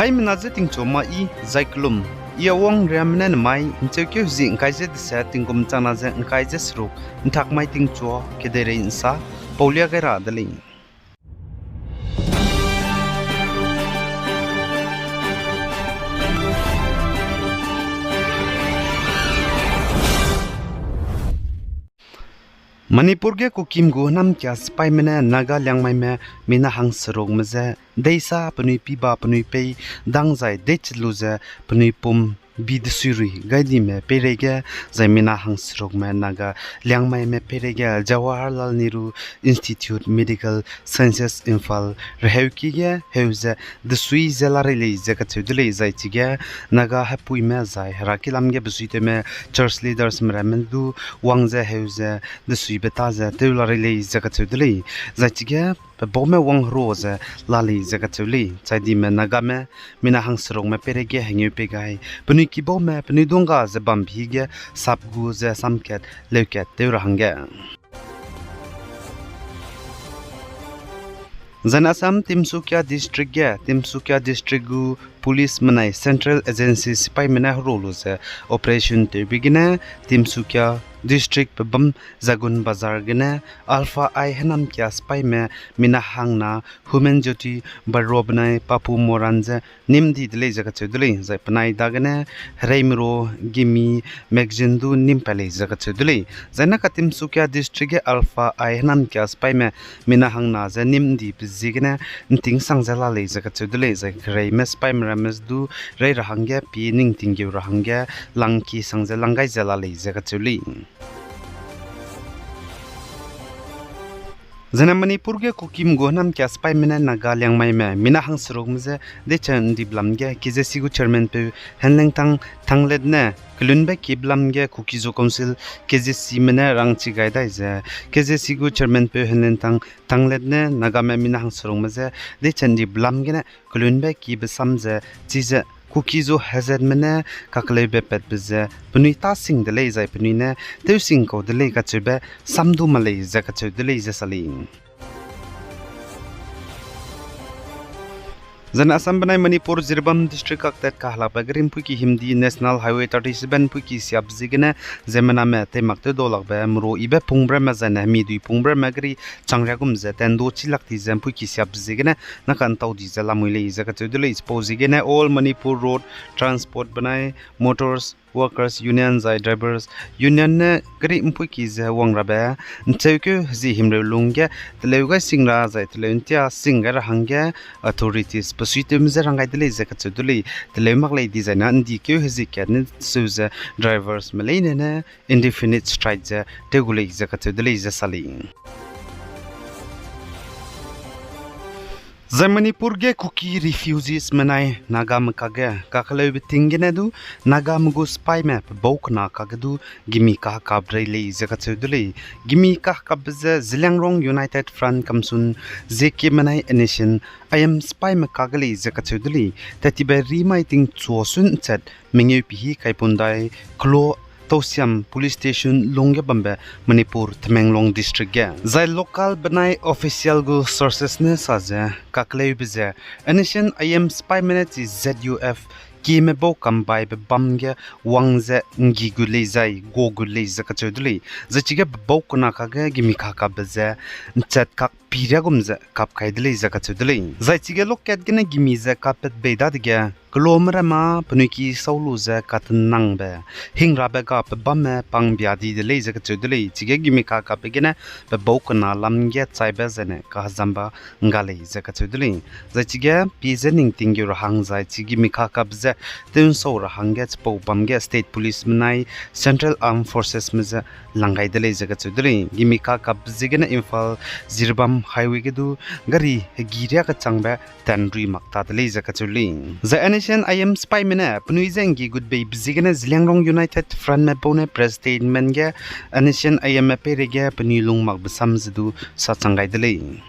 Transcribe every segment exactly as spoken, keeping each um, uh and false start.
Aimena je tingchua ma i, zai kelum. I Awang Riame ne nemai, ncheukeu zi ngkai ze dese tingkum changna ze ngkai ze seruk, ntak mai tingchua, kedeirei nsa, paulia gai ra de lei. Manipur ge Kukim gu hênamkia sipaime ne Naga Liangmaime mina hangserukme je deisa penui piba penui pei dang zai deichi lu ze penui pum bi desuirui gai dime peireige zai mina hangserukme Naga Liangmaime peireige Jawaharlal Nehru Institute Medical Sciences Imphal reheuki ge heu ze desui ze larei lei ze kacheu de lei. Zai chige Naga hepuime zai herakilam ge besuitewme church leadersme ramme du wang ze heu ze desuibe ta ze tew larei lei ze kacheu de lei. Zai chige pe baume wang hero ze la lei ze kacheu lei. Chai dime Nagame mina hangserukme peireige hengeu pei gai penui kibaume penui dungga ze bambe hige sap gu ze samkat leukat tew ra hangge Zai ne Assam Tinsukia District ge, Tinsukia District gu police menai central agency sipaime ne hero lu ze operation tewbe gene, Tinsukia District pe bam Zagun Bazar gene, Alpha I hênamkia sipaime mina hangna Human Jyoti Barua benai Papu Moran ze nîm di de lei ze kacheu de lei. Zai penai dagene hereime ru gimi magazine du nîm pat lei ze kacheu de lei. Zai ne ka Tinsukia District ge Alpha I hênamkia sipaime mina hangna ze nîm dibe ziegene ntingsang ze la lei ze kacheu de lei. Zai kereime sipaime ramme du rei ra hangge pi ningting geu ra hangge langki sang ze lang gai ze la lei ze kacheu lei. Zai ne Manipur ge Kukim gu hênamkia sipaime ne Naga Liangmaime mina hangserukme je deicha ndibe lam ge K J C gu chairman peu Henlengtang Thanglet ne kelunbe kibe lam ge Kuki-Zo Council K J Cme ne rangchi gai dai ze K J C gu chairman peu Henlengtang Thanglet ne Nagame mina hangserukme je deicha ndibe lam gene kelunbe kibe sam ze chize Kuki-Zo hezatme ne kakeleube patbe ze penui tâsing de lei zai penui ne tewsing kau de lei kacheube sam du ma lei ze kacheu de lei ze sa lei. Zai ne Assam benai Manipur Jiribam District kaktat kahelakbe gari mpuiki himdi National Highway thirty-seven mpuiki siabe ziegene ziemmename teimak tew dau lakbe meru ibe pungbe ramme zai ne hemi dui pungbe ramme gari changria gum ze tendo chi lak di ze mpuiki siabe ziegene naka ntau di ze lamui lei ze kacheu de lei. Chipau ziegene All Manipur Road Transport benai Motors Workers Union zai Drivers Union ne gari mpuiki ze wang rabe ncheukeu hezi himreu lung ge teleu gai sing ra zai teleu ntia sing gai ra hangge authorities besuitewme je rang gai de lei ze kacheu de lei. Teleu mak lei dizai na ndikeu hezi kat ne seu ze driversme leine ne indefinite strike ze tew gu lei ze kacheu de lei ze sa lei. Zai Manipur ge Kuki refugeesme nai Nagame kakge kakeleube ting gene du Nagame gu sipaime pe bau kena kakge du gimi kahekap rei lei ze kacheu de lei. Gimi kahekapbe ze Zeliangrong United Front Kamsun, Zeme nai N S C N I M sipaime kakge lei ze kacheu de lei. Tat tibe rimai tingchua sun nchat mengeu pihi kaipundai kelo Tausiam Police Station lungge bambe Manipur Tamenglong District ge. Zai local benai official gu sources ne sa ze kakeleube ze N S C N I M sipaime ne chi Z U F kime bau kambaibe bam ge wang ze nggi gu lei zai go gu lei ze kacheu de lei. Zai chige pe bau kena kakge gimi kahekapbe ze nchat kak piria gum ze kap kai de lei ze kacheu de lei. Zai chige lokat gene gimi ze kappat bei dadege kelome ramme penui ki sau lu ze katennangbe hingrabe gape bamme pangbia di de lei ze kacheu de lei. Chige gimi kahekapbe gene pe bau kena lam ge chaibe zai ne kahezamba ngga lei ze kacheu de lei. Zai chige pi ze ningting geu ra hang zai chi gimi kahekapbe ze tewnsau ra hangge chipau bam ge state policeme nai Central Armed Forcesme ze lang gai de lei ze kacheu de lei. Gimi kahekapbe ziegene Imphal Jiribam highway ge du gari hegi riakechangbe tanrui mak ta de lei ze kacheu lei. Zai N S C N I M sipaime ne penui ze nggi gut beibe ziegene Zeliangrong United Frontme bau ne press statement ge N S C N I Mme peireige penui lung makbe sam ze du sachang gai de lei.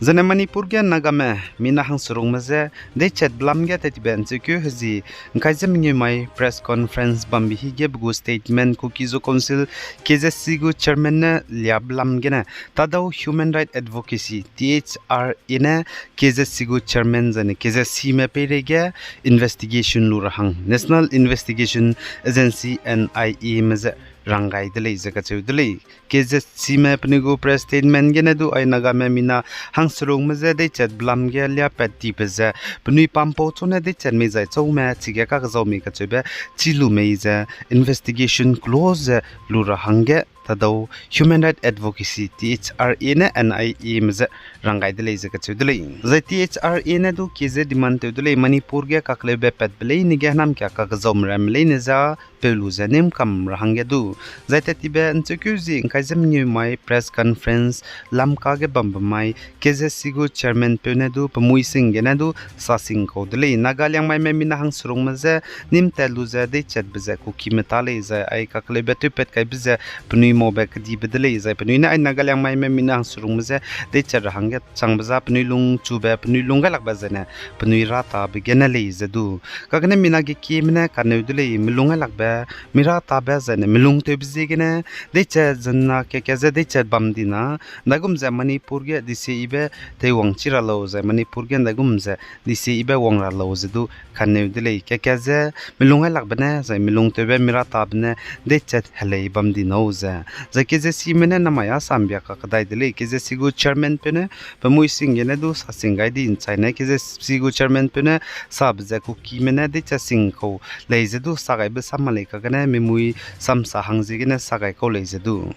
Zene Manipur ge Nagame mina hangserungme je deichat belam ge tat tibe ’ncheukeu hezi ’ngkai ze mengeu mai press conference bambe hige pe gu statement Kuki-Zo Council, K Z C gu chairman ne lia belam gene, Tadao Human Right Advocacy, T H R A ne K Z C gu chairman zene K Z Cme peireige investigation lu ra hang National Investigation Agency, N I A me je rang gai de lei ze kacheu de lei. K Z Cme penui gu press statement gene du ai Nagame mina hangserungme je deichat belam ge liapat tibe ze penui pampau chune deichat mei zai chaume chige kakzau mei kacheube chi lu mei ze investigation close ze lu ra hangge Tadao Human Right Advocacy, T H R A ne N I A me je rang gai de lei ze kacheu de lei. Zai T H R A ne du K Z demand tew de lei, Manipur ge kakleube patbe leine ge hênam kia kakzaume ramme leine za peu lu ze nîm kam ra hangge du. Zai tat tibe ’ncheukeu zi ’ngkai ze mengeu mai press conference Lamka ge bambe mai K Z C gu chairman peu ne du pemui sing gene du sa sing kau de lei. Naga Liangmaime mina hangserungme je nîm tat lu ze deichatbe ze Kukime ta lei zai ai kakleube tewpat kaibe ze penui maube kedibe de lei zai penui ne ai Naga Liangmaime mina hangserungme je deichat ra hangge changbe za penui lungchube, penui lunggailakbe zene penui ratabe gene lei ze du. Kagene mina ge kieme ne kaneu de lei, mi lunggailakbe, mi ratabe zene mi lungtewbe ziegene deichat zena keke ze deichat bam di na, ndaigum ze Manipur ge desibe teiwang chi ra lau zai Manipur ge ndaigum ze desibe wang ra lau ze du kaneu de lei. Keke ze mi lunggailakbe ne zai mi lungtewbe mi ratabe ne deichat helei bam di nau ze. Zai K Z Cme ne namai a sambia kakdai de lei, K Z C gu chairman peu ne pemui sing gene du sa sing gai di ’nchai ne K Z C gu chairman peu ne sabe ze Kukime ne deichat sing kau lei ze du sa gaibe sam ma lei kagene mimui samsa hang ziegene sa gai kau lei ze du.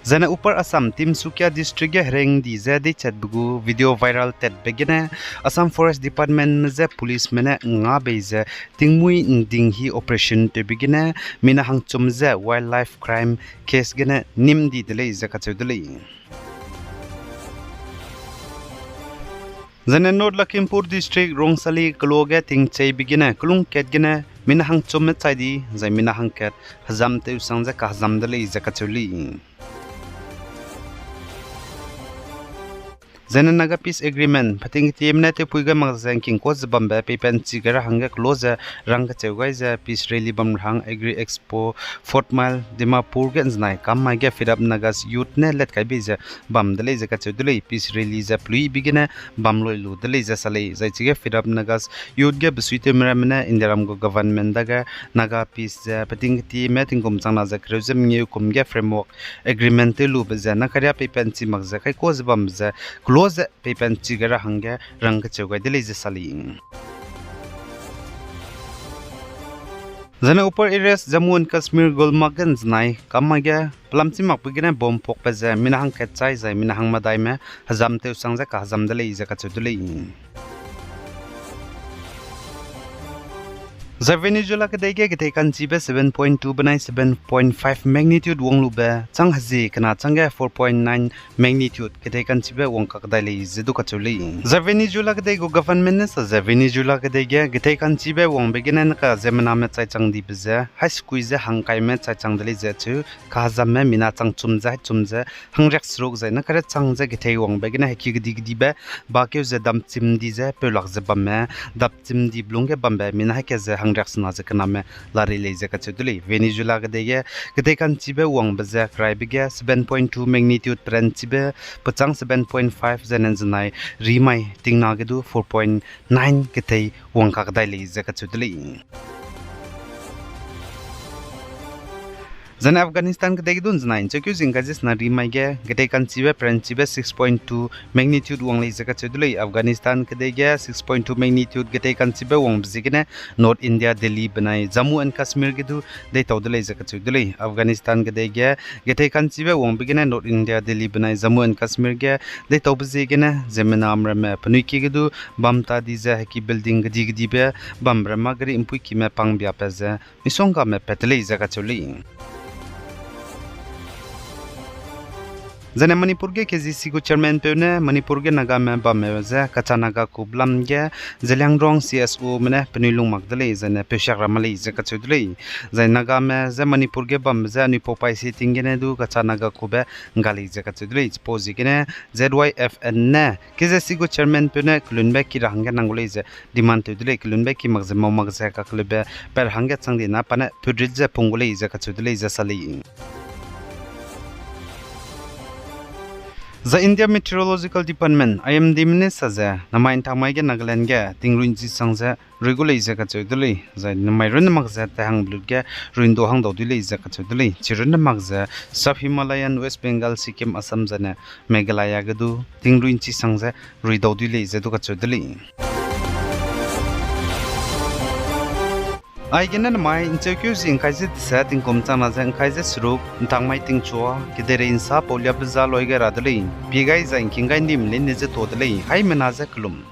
Zene Upper Assam, Tinsukia District ge hereng di ze deichatbe gu video viral tatbe gene Assam Forest Departmentme je policeme ne nga bei ze tingmuî ’nding hi operation tewbe gene mina hangchum ze wildlife crime case gene nîm di de lei ze kacheu de lei. Zene North Lakhimpur District, Rongsali keloa ge tingcheibe gene kelung kat gene mina hangchumme chai di, zai mina hangkat hezam tewsang ze kahezam de lei ze kacheu lei. Zene Naga Peace Agreement peting ketieme ne tewpui gai mak ze ’ngking kuâ ze bambe peipat ’nchi gai ra hangge keloa ze rang kacheu gai ze peace rally bam ra hang Agri Expo, Fort Mile, Dimapur ge ’nzenai kam mai ge Fed Up Nagas Youth ne let kai bei ze bam de lei ze kacheu de lei. Peace rally ze peluibe gene bam lui lu de lei ze sa lei. Zai chige Fed Up Nagas Youth ge besuitewme ramme ne Indiaram gu government dage Naga Peace ze peting ketieme tingkum changna ze kereu ze mengeu kum ge framework agreement tew lube ze nakaria peipat ’nchi mak ze kaikuâ ze bambe ze keloa ze peipat ’nchi gai ra hangge rang kacheu gai de lei ze sa lei. Zene Upper East Jammu and Kashmir Gulmarg ge ’nzenai kam mai ge pelam chi makbe gene bomb pakbe ze mina hangkat chai zai mina hang medaime hezam tewsang ze kahezam de lei ze kacheu de lei. Zai Venezuela kedei ge gethei ka'nchibe seven point two benai seven point five magnitude wang lube chang hezi kena changge four point nine magnitude gethei ka'nchibe wang kakdai lei ze du kacheu lei. Zai Venezuela kedei gu government ne sa ze Venezuela kedei ge gethei ka'nchibe wangbe gene naka ziemmename chai chang dibe ze hai sekui ze hangkaime chai chang de lei ze cheu, kahezamme mina changchum ze haichum ze hangriakseruk zai nakare chang ze gethei wangbe gene heki kedi kedibe bakeu ze damchim di ze peulak ze bamme, dapchim dibe lungge bambe mina haike ze hangriaksena ze kename larei lei ze kacheu de lei. Venezuela kedei ge gethei ka'nchibe wangbe ze keraibe ge seven point two magnitude peranchibe, pechâng seven point five zene ’nzenai rimai tingna ge du four point nine gethei wang kakdai lei ze kacheu de lei. Zene Afghanistan kedei ge du ’nzenai ’ncheukeu zingkai ze sena rimai ge gethei ka'nchibe peranchibe six point two magnitude wang lei ze kacheu de lei. Afghanistan kedei ge six point two magnitude gethei ka'nchibe wangbe ziegene North India Delhi benai Jammu and Kashmir ge du deitau de lei ze kacheu de lei. Afghanistan kedei ge gethei ka'nchibe wangbe gene North India Delhi benai Jammu and Kashmir ge deitaube ziegene ziemmename ramme penui ki ge du bam ta di ze heki building kedi kedibe bambe ramme gari ’mpuikime pangbiapat ze misonggame pat de lei ze kacheu lei. Zaine Manipur ge K Z C gu chairman peu ne Manipur ge Nagame bamme ze Kacha Naga kube lam ge Zeliangrong C S Ome ne penui lung mak de lei, zaine peusiak ra ma lei ze kacheu de lei. Zai Nagame je Manipur ge bambe je anui pau paî se ting gene du Kacha Naga kube ngga lei ze kacheu de lei. Chipau ziegene Z Y F N ne K Z C gu chairman peu ne kelunbe ki ra hangge nang gu lei ze demand tew de lei, kelunbe ki mak ze mau mak ze kakeleube pat ra hangge chang di na pa ne pudrit ze pung gu lei ze kacheu de lei ze sa lei. Zai India Meteorological Department, I M Dme ne sa ze, namai ntak mai ge Nagaland ge tingrui nchisang ze rui gu lei ze kacheu de lei, zai namai runne mak ze tehangbe lut ge rui ndu hang dau dui lei ze kacheu de lei. Chi runne mak ze Sub Himalayan West Bengal, Sikkim, Assam zaine Meghalaya ge du tingrui nchisang ze rui dau dui lei ze du kacheu de lei. Aigene namai ncheukeu zi ngkai ze dese tingkum changna ze ngkai ze seruk, ntak mai tingchua, kedeirei nsa pau liabe za loi gai ra de lei, pie gai zai ngking gai ndim leine ze tuâ de lei, haimena ze kelum.